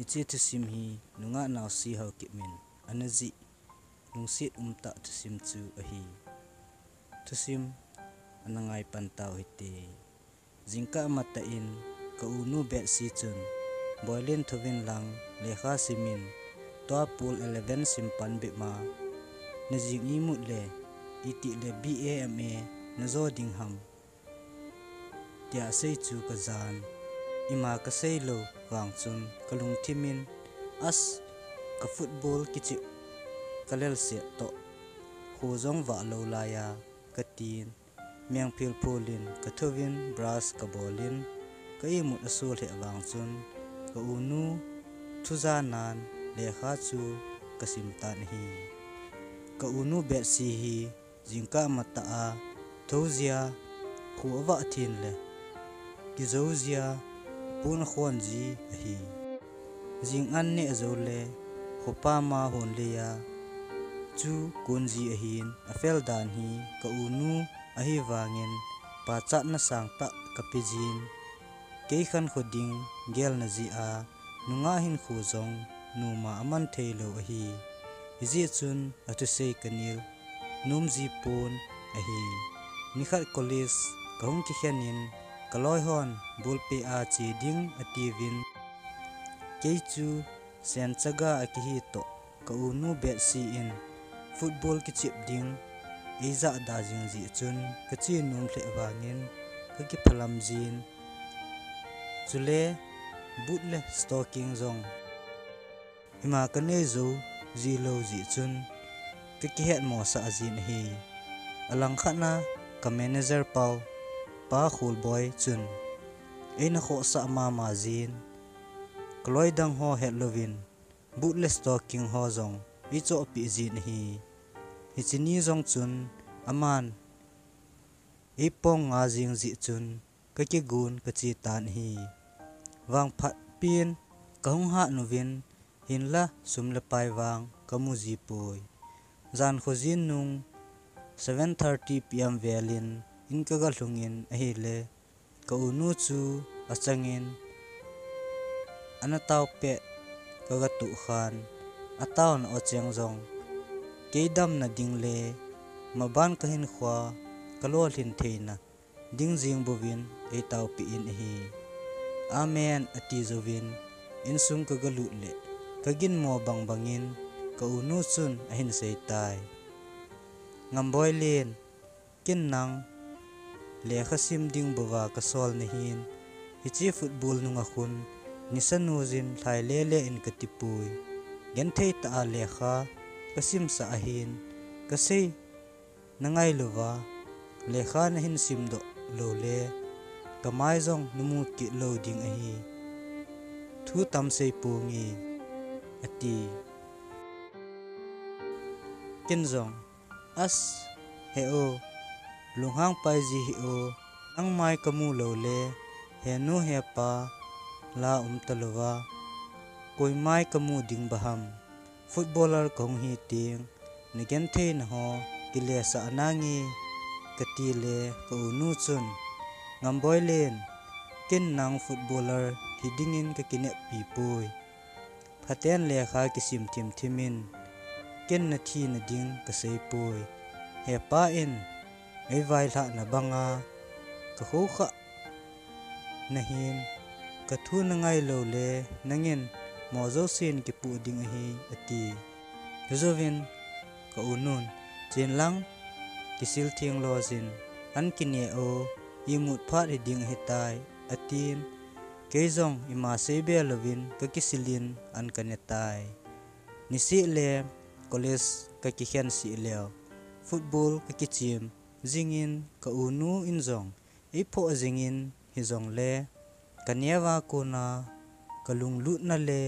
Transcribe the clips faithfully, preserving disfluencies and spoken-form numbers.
Hiche thusim hi nungah Naosi Haokip in ana jih lungset umtah thusim chu ahi. Thusim ana ngai pan tau hite. Jingkah matah in ka unu Betsy chun, Boilen thouvin lang lekha simin, tua pol eleven sim pan bep ma, na jing imut le, itih le B A M A na jo ding ham, tia sei chu ka jan. Ima ka sei lou vang chun ka lungthim in, as, ka football kichep ka lel set toh, kho jong vah lou lai a, ka tin, mengphil phul in ka thouvin brush ka bol in, ka imut a sul lheh vang chun, ka unu thu janan lekha chu ka sim tan ahi. Ka unu Betsy hi jingkah matah a thou jia, kho avah thin le kijou jia, pon akhon ji ahi. Jing an neh jou le khopa ma hon lei a chu kon ji ahin, afel dan hi ka unu ahi vangin pachatna sangtah ka pe jin. Kei khankho ding gelna jeh a, nungah hinkho jong numa aman thei lou ahi. Hijeh chun athusei ka nil nom ji pon ahi. Nikhat college ka hung kikhen in, ka loi hon ball peh a che ding atiuvin, kei chu sen chaga a kihi toh, ka unu Betsy in football kichep ding ei jahda jing jeh chun ka che nom lheh vangin ka kiphalam jin. Chule boot le stocking jong ima ka nei jou ji lou jeh chun ka kihet mosah jin ahi. Alangkhat na ka manager pau, Pa Kholboi chun eina khohsah mama jin, ka loi dang ho het louvin boot le stocking ho jong ei chohpeh jin ahi. Hiche ni jong chun aman ei pong nga jing jeh chun ka kigon ka che tan ahi. Vangphat pen ka hung hat uvin, hinla sum le pai vang ka mu ji poi. Jan kho jin nung seven thirty P M vel in in ka ga lhung in ahile, ka unu chu achang in ana tao pet ka ga tuh khan, ataona o cheng jong kei damna ding le maban ka hinkho a ka lolhin theina ding jing bouvin ei taopeh in ahi. Amen, ati jouvin insung ka ga lut le ka ginmo bang bangin ka unu chun ahin sei tai. Ngamboi Len, ken nang lekha sim ding bouva ka sol nahin, hiche football nunga khun nisa nu jin lhai lele in ka tipoi. Genthei tah a lekha ka simsah ahin, ka sei na ngailouva lekha nahin simdoh lou le ka mai jong na mu kit lou ding ahi. Thu tam sei ponge, ati. Ken jong, as, he o, lunghang pai ji hih o, nang mai ka mu lou le, he nu he pa la um talouva, koi mai ka mu ding ba ham. Footballer ka hung hi teng, na genthei na ho kilesah nange, ka ti le ka unu chun, Ngamboi Len, ken nang footballer hi dingin ka kineppi poi. Phaten lekha kisim thim thim in, ken na thina ding ka sei poi. He pa in ei vailhahna banga ka khoukhah nahin, ka thu na ngai lou le nangin mo jousen kipoh ding ahi, ati. Hijouvin ka unun, chen lang, kisil theng lou jin, an kine o, imut phat hi ding ahitai, atin. Kei jong ima seibe louvin ka kisil in an ka ne tai. Niseh le college ka kikhen seh leu, football ka kichem jingin ka unu in jong ei phoh jingin hijongle ka neo a kona ka lunglutna le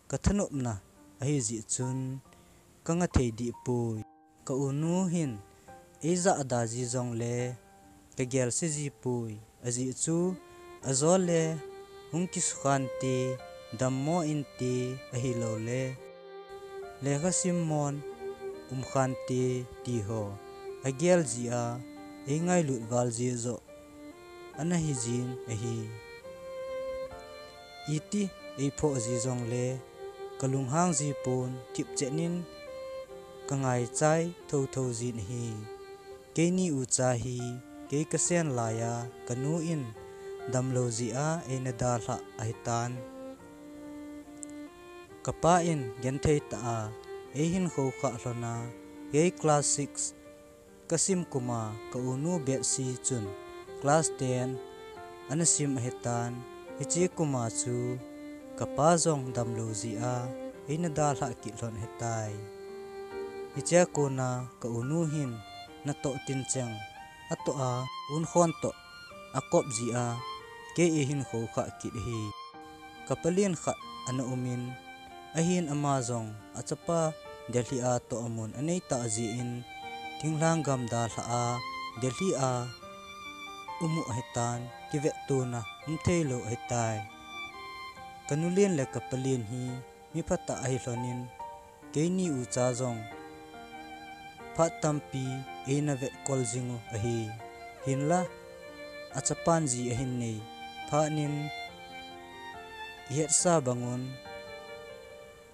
ka thanopna ahi jeh chun ka nga thei dih poi. Ka unu hin ei jahda ji jongle ka gelse ji poi. Ajeh chu ajo le hung kisukhan te, dammo inte, ahilou le lekha simmon umkhan te ti ho agel ji a ei ngailut val ji joh ana hi jin ahi. Iti eiphoh ji jongle kalunghang ji pon, thipchet in kangaichai thotho jin ahi. Keini ucha hi kei kasen laiya kanu in damlou jeh a eina dalhah ahitan. Kapa in genthei tah a eihin khoukhah lhon a, kei class six kasim kuma ka unu Betsy chun class ten ana sim ahitan. Hiche kuma chu kapa jong damlou jeh a eina dalhah kit lhon ahitai. Hichea kona ka unu hin natoh tincheng atoh a, unkhon toh akop jeh a kei eihin khoukhah kit ahi. Kapalen khat ana umin, ahin ama jong achapa Delhi a toh amun aneitah jeh in, thinglhang gam dalhah a Delhi a um u ahitan, kivettona umtheilou ahitai. Kanulen le kapalen hi miphatah ahi lhonin, keini ucha jong phat tampi eina vetkol jing u ahi. Hinla, achapan ji ahin nei phatnin, ihetsa bangun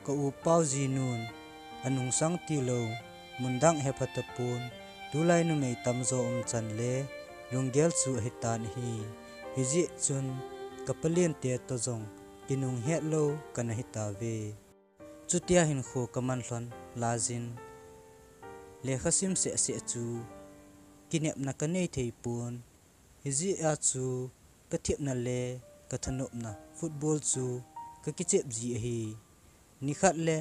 ka upau jinun anungsang tilou, mundang hepha tapon, tulai numei tamjo umchan le lunggel chu ahitan ahi. Hijeh chun kapalente toh jong kinunghet lou kana hitauve. Chutia hinkho kaman lhon laijin, lekha sim sehseh chu kinepna kanei theipon. Hijeh a chu kathepna le kathanopna football chu kakichep ji ahi. Nikhat le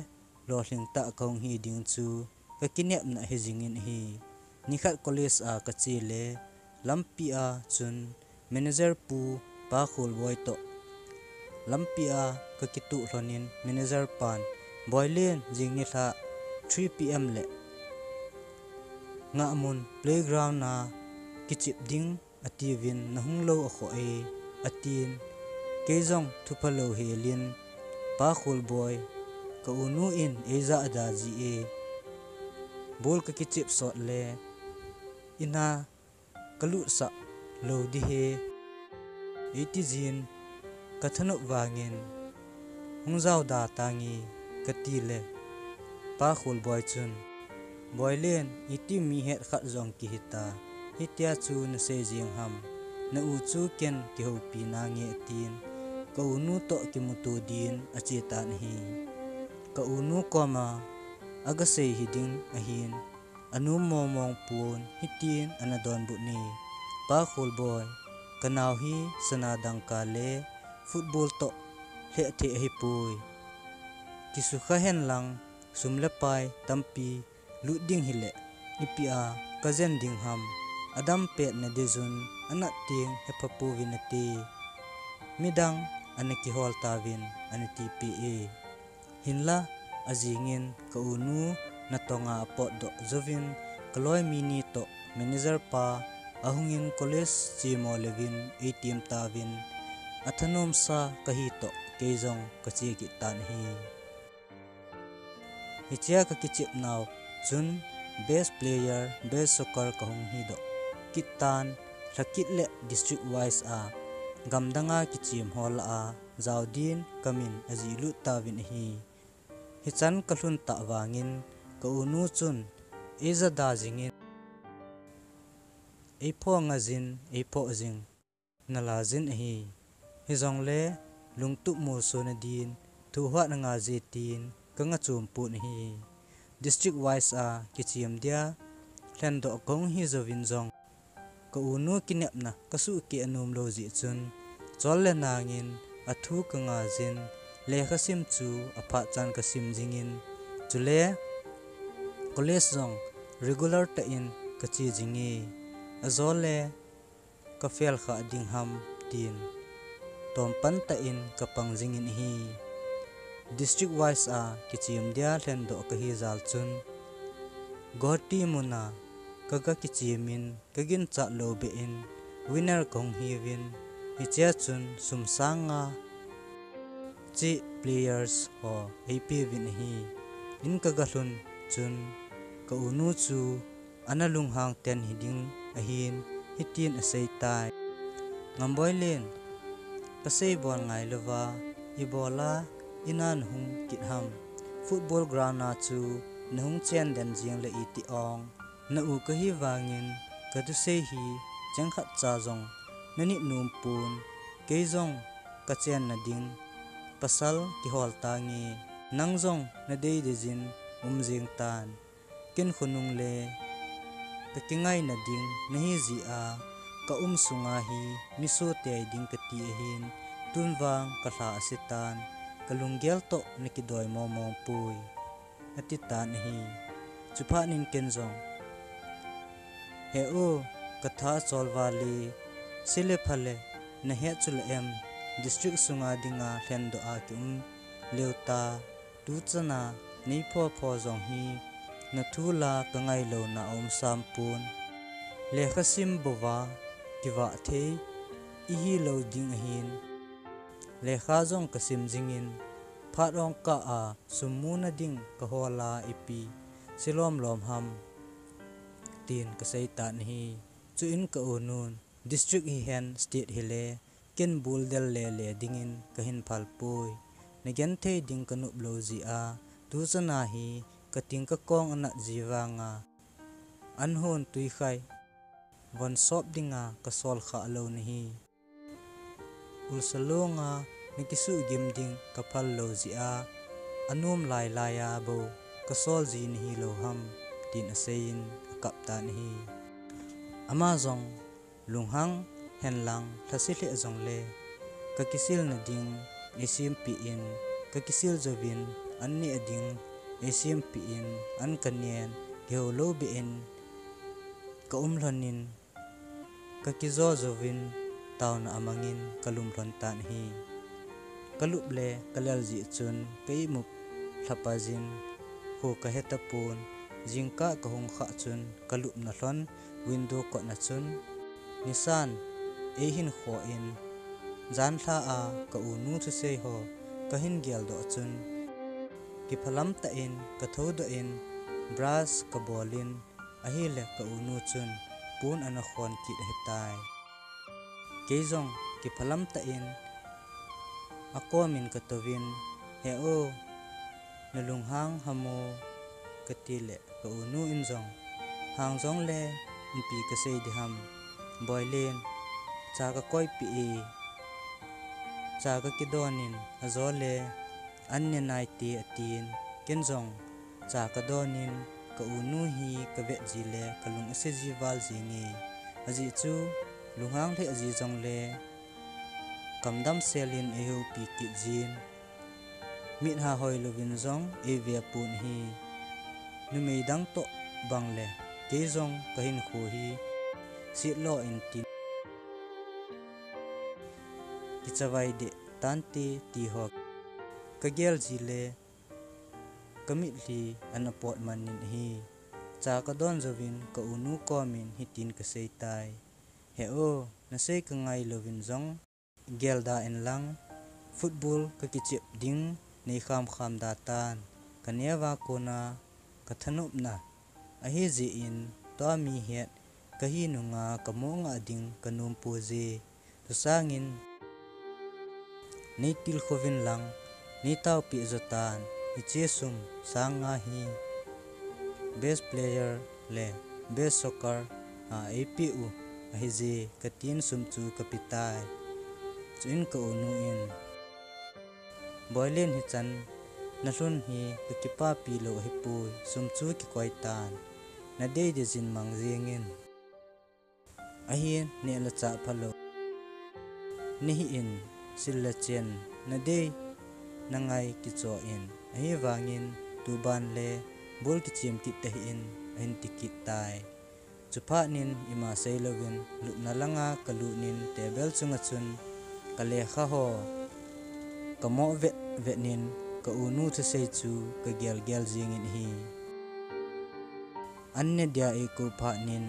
lolhing tah kahung hi ding chu kakinepna ahi jingin ahi. Nikhat college a kache le lampi a chun manager pu Pa Kholboi toh lampi a kakitoh lhonin, manager pan, "Boilen, jing nilhah three P M le ngahmun playground a kichep ding atiuvin, nahung lou akhoh e," atin. Kei jong thuphalou helin, Pa Kholboi, ka unu in eijahda ji e, ball kakichep sot le ina kalutsah lou ding ahi, eiti jin, kathanop vangin, "Hung jaoda tange," kati le, Pa Kholboi chun, "Boilen, iti mi het khat jong kihita, hitia chu nasei jeng ham, na u chu ken kihoupi nange," atin, ka unu toh kimuto din ache tan ahi. Ka unu koma agasei hiding ahin, anom mongmong pon hitin ana donbut e, "Pa Kholboi, kanao hi sana dangka le football toh lheh thei ahipoi. Kisukha henlang sum le pai tampi lut ding hile, ipia kajen ding ham, adam petna ding chun anat teng hepha pouvin ati. Midang ana kihol tauvin," ana tipeh e. Hinla, ajingin ka unu natonga apotdoh jouvin, kaloi mi ni toh manager pa ahungin college chemo leuvin eitem tauvin, athanomsa kahi toh kei jong kache kit tan ahi. Hichea kakichep nau chun best player, best soccer kahung hidoh kit tan, lhakit le district wise a gamdanga kichem ho lah a jao din kamin ajihlut tauvin ahi. Hichan kalhun tah vangin ka unu chun eijada jingin, eipho nga jin, eiphoh jing nalai jin ahi. Hijongle lungtup molsona din, thohhat nga je tin kanga chompon ahi. District wise a kichem dia lhendoh kahung hijouvin jong, ka unu kinepna kasuhkeh anom lou jeh chun, chol le nangin athu kanga jin, lekha sim chu aphat chan kasim jingin, chule college jong regular tah in kache jinge, ajole ka fail kha ding ham tin, tompan tah in kapang jingin ahi. District wise a kichem dia lhendoh kahi jal chun, Guwahati muna kaga kichemin, kaginchat lou beh in winner kahung hiuvin, hichea chun sum sang nga cheh players ho eipeuvin ahi. In kaga lhun chun ka unu chu ana lunghang ten hiding ahin, hitin aseitai. Ngamboilen, kasei bol ngailouva, Ibola ina nahung kit ham? Football ground a chu nahung chen den jing le iti ong. Na u kahi vangin kathusei hi cheng khat cha jong nanit nom pon. Kei jong kachen na ding pasal kihol tange. Nang jong nadei dei jin um jing tan. Ken khonung le kakingaina ding nahi jeh a, ka um sunga hi mi so tei ding kati ahin, tun vang kalha ase tan, kalunggel toh nakidoi mong mong poi, ati tan ahi. Chuphat in ken jong, he u, katha achol vale, sile phale, nahet chu la em, district sunga dinga lhendoh a kium leu ta, tuchan a neipho pho jong hi nathu la kangai louna aum sam pon. Lekha sim bouva kivah thei ihi lou ding ahin, lekha jong kasim jingin, phat ong kah a sum muna ding kahol a ipi se lom lom ham, tin kasei tan ahi. Chuin ka u nun, district hihen state hile, ken bul del le le dingin kahin phal poi. Nagenthei ding kanop lou jeh a, tuchan a hi kating kakong anat ji vanga, an hon tui khai von sop dinga kasol kha lou nahi. Ulsa longa nakisuh gim ding kaphal lou jeh a, anom lai lai a bou kasol ji nahi lou ham, tin aseiyin akap tan ahi. Ama jong lunghang henlang lhase lheh jongle, kakisil na ding eisempeh in, kakisil jouvin an neh ding eisempeh in, an kanen kihou lou beh in kaum lhonin, kakijo jouvin taona amangin kalum lhon tan ahi. Kalup le kalel jeh chun ka imup lhapa jin, kho kahe tapon, jingkah kahung khah chun kalupna lhon window kotna chun, nisan eihin kho in, janlha a ka u nu thusei ho kahin geldoh chun, kiphalam tah in kathoudoh in, brush kabol in, ahile ka u nu chun pon ana khon kit ahitai. Kei jong kiphalam tah in akom in katouvin, he u, nalunghang ham o, kati le ka u nu in jong, hang jongle ipi kasei ding ham, Boilen, cha kakoipeh e, cha kakidon in, ajole an ne naite, atin, ken jong cha kadon in, ka u nu hi kavet ji le kalung ase ji val jenge. Ajeh chu lunghang lheh ji jongle kamdam sel in eihoupi kit jin, mit ha hoi louvin jong eive pon ahi. Numei dang toh bang le kei jong kahinkho hi setlo in tin, kichavai deh tante ti ho kagel ji le kamitlhi ana pot man in ahi. Cha kadon jouvin ka u nu kom in hitin kasei tai, he u, nasei kangai louvin jong gelda in lang, football kakichep ding neikham kham da tan, kaneo a kona kathanopna ahi jeh in, tua mi het kahi nunga kamo ngah ding kanom poi je. Chusangin neitilkhouvin lang, neitaopeh jo tan, hiche sum sang nga hi best player le best soccer a eipeh u ahi je, katin sum chu kape tai. Chuin ka u nu in, Boilen, hichan nalhun hi kakipapi lou ahipoi, sum chu kikoi tan, nadei dei jin mang jengin. Ahin neh le chah phalou nahi in, sil le chen nadei nangai kicho in, ahivangin tuban le ball kichem kit tahih in, ahin ti kit tai. Chuphat in ima seilouvin lupna langa kalut in table chunga chun kalekha ho kamoh vet vet in ka u nu thusei chu kagel gel jingin ahi. An ne dia eikou phat in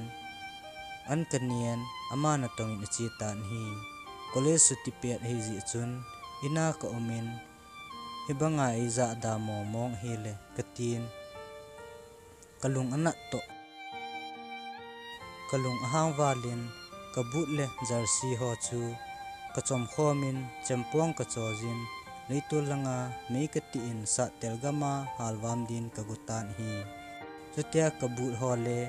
an kanen, ama natong in ache tan ahi. College chuti pet ahijeh chun ina kaumin, hibanga eijahda mong mong ahile katin, kalung anat toh kalung ahang valin, ka boot le jersey ho chu kachom khomin chempong kachojin, Leitol langa mei kati in sattel gama halvam din kagot tan ahi. Chutia kaboot ho le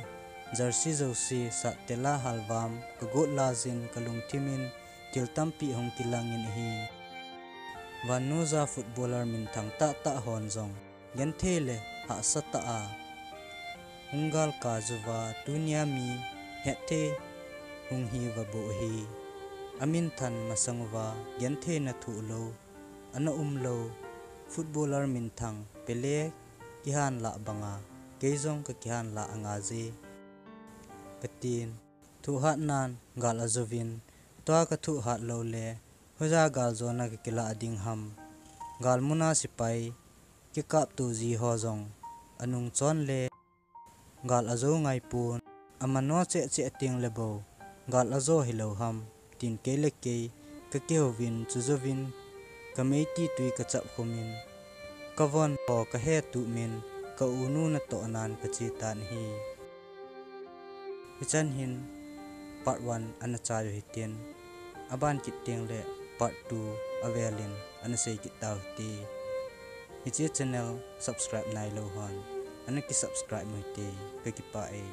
jersey jouse sattel a halvam kagot lajin kalungthim in thil tampi hung kilang in ahi. Vannoija footballer minthang tahtah hon jong genthei le hahsa tah a hung galkai uva tunia mi hetthei hung hiuva bou ahi. Aminthan masang uva gentheina thoh lou, ana umlou footballer minthang Pele kihanlah banga kei jong kakihanlah angaije, katin. Thohhatnan gal ajouvin, tua kathohhat lou le hoija galjona kakilah ding ham? Galmuna sepai kikapto ji ho jong anungchon le gal ajou ngaipon, amano cheh cheh teng le bou gal ajo hilou ham, tin kei le kei kakihouvin, chujouvin kameiti twi kachap khumin, kavon ho kahe tup min, kaunu natohnan kache tan ahi. Hichan hin part one ana chai u hitin, aban kit teng le part two avelin ana sei kit tau hite. Hiche channel subscribe nailou hon ana ki subscribe u hite, kakipah e.